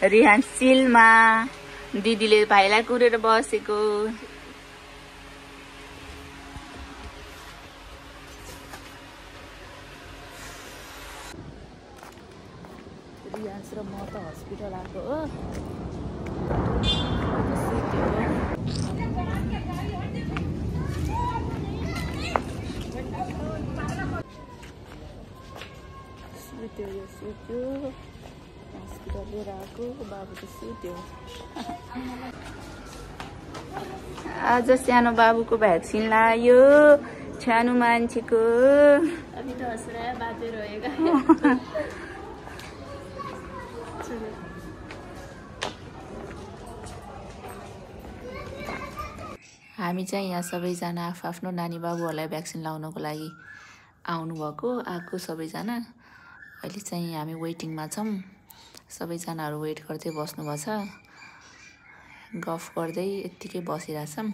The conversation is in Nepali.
रिहान चिलमा दिदीले भाइलाई कुरेर बसेको। रिहान र म त हस्पिटल आएको हो। सुत्यो हस्पिटल लिएर आएको। बाबु त सुत्यो। आज सानो बाबुको भ्याक्सिन लायो, सानो मान्छेको। अभी तो हंस रहा है, बातें रहेगा। हामी चाहिँ यहाँ सबैजना आफ्नो नानी बाबुहरूलाई भ्याक्सिन लाउनको लागि आएको सबैजना। अहिले चाहिँ हामी वेटिङमा छौँ। सबैजनाहरू वेट गर्दै बस्नुभएको छ। गफ गर्दै यत्तिकै बसिरहेछौँ।